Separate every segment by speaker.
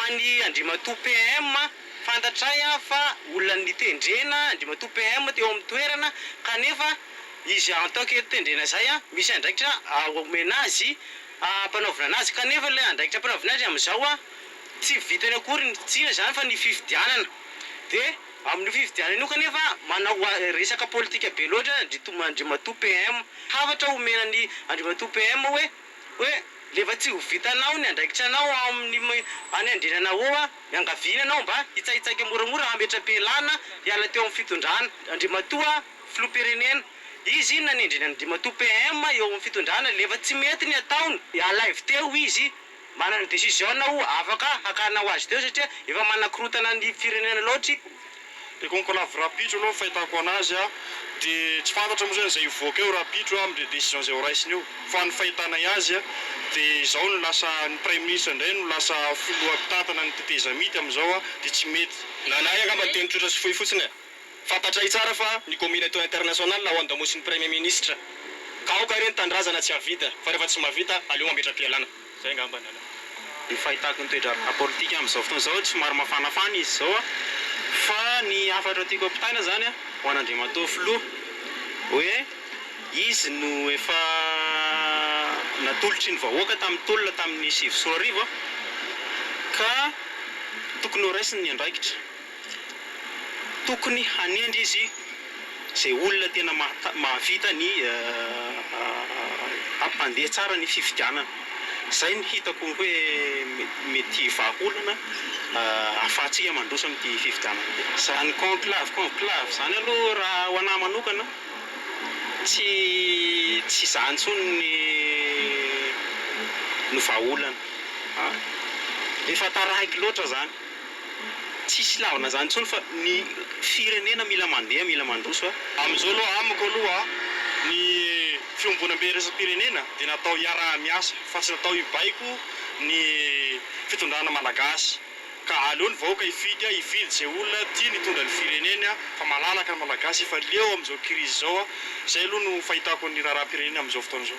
Speaker 1: an'i Andriamatoa PM, fantatray fa olona nitendrena Andriamatoa PM teo amin'ny toerana kanefa izy en tant que tendrena izay misy andraikitra omena azy ampanaovina anazy kanefa ilay andraikitra ampanaovina azy amin'izao tsy vitany akory ny tsy inona izany fa ny fifidianana dia amin'io fifidianana io kanefa manao resaka politika be loatra Andriamatoa PM. Hafatra omena ny Andriamatoa PM hoe hoe rehefa tsy ho vitanao ny andraikitranao ao amin'ny any andrenana ao miangaviana ianao mba hitsaitsaika moramora hametra-pialana hiala teo amin'ny fitondrana. Andriamatoa Filoham-pirenena, izy iny nanendrena an'Andriamatoa PM eo amin'ny fitondrana rehefa tsy mety ny ataony, alaivo teo izy manana decision ho afaka hakana ho azy teo satria efa manakorotana ny firenena loatra i.
Speaker 2: Le conclave rapitro aloha ny fahitako anazy a de tsy fantatra moa zany izay hivoaka eo rapitro amle decision izay ho raisiny eo fa ny fahitanay azy a de izao no lasa ny praiministra indray no lasa filoha mpitantana ny tetezamita amizao a de tsy mety.
Speaker 3: Nanahy angamba teny tsotra sy fohy fotsiny e. Fantatray tsara fa ny communauté internationale ao andamosin'ny premier ministre. Ka aoka re ny tanindrazana tsy hahavita fa rehefa tsy mahavita aleo mametra-pialana. Zay angamba ny anah.
Speaker 4: Ny fahitako ny toe-draharaha politika amin'izao fotoana izao tsy somary mafanafana izy izao fa ny hafatra tiako ampitaina izany ho an'Andriamatoa Filoha hoe izy no efa natolotry ny vahoaka tamin'ny tolona tamin'ny 2009 ka tokony horaisiny ny andraikitra. Tokony hanendry izy izay olona tena mahavita ny hampandeha tsara ny fifidianana. Izay no hitako hoe mety vahaolana ahafahantsika mandroso amin'ity fifidianana ity. Izany conclave conclave izany aloha raha ho an'ahy manokana tsy tsy izany intsony ny no vahaolana. Efa taraiky loatra izany. Tsisy ilavana zany intsony fa ny firenena mila mandeha mila mandroso a.
Speaker 2: Amin'izao aloha amiko aloha ny fiombonambe iraisam-pirenena dia natao hiaraha-miasa fa tsy natao hibaiko ny fitondrana malagasy ka aleo ny vahoaka hifidy hifidy izay olona tiany hitondra ny fireneny fa malalaka ny malagasy efa leo amin'izao crise izao izay aloha no fahitako ny raharaham-pirenena amin'izao fotoana izao.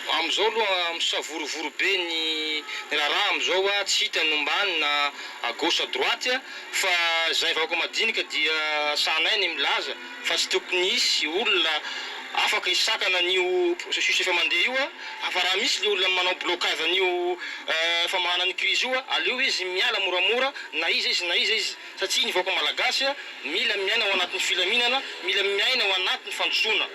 Speaker 3: Amin'izao aloha misavorovoro be ny raharaha amin'izao a, tsy hita ny ombany na à gauche à droite fa izay vahoaka madinika dia sahanay ny milaza fa tsy tokony hisy olona afaka hisakana an'io processus efa mandeha io a, fa raha misy le olona manao blocage an'io famahana ny crise io aleo izy miala moramora na iza izy na iza izy satria ny vahoaka malagasy mila miaina ao anatin'ny filaminana, mila miaina ao anatin'ny fandrosoana.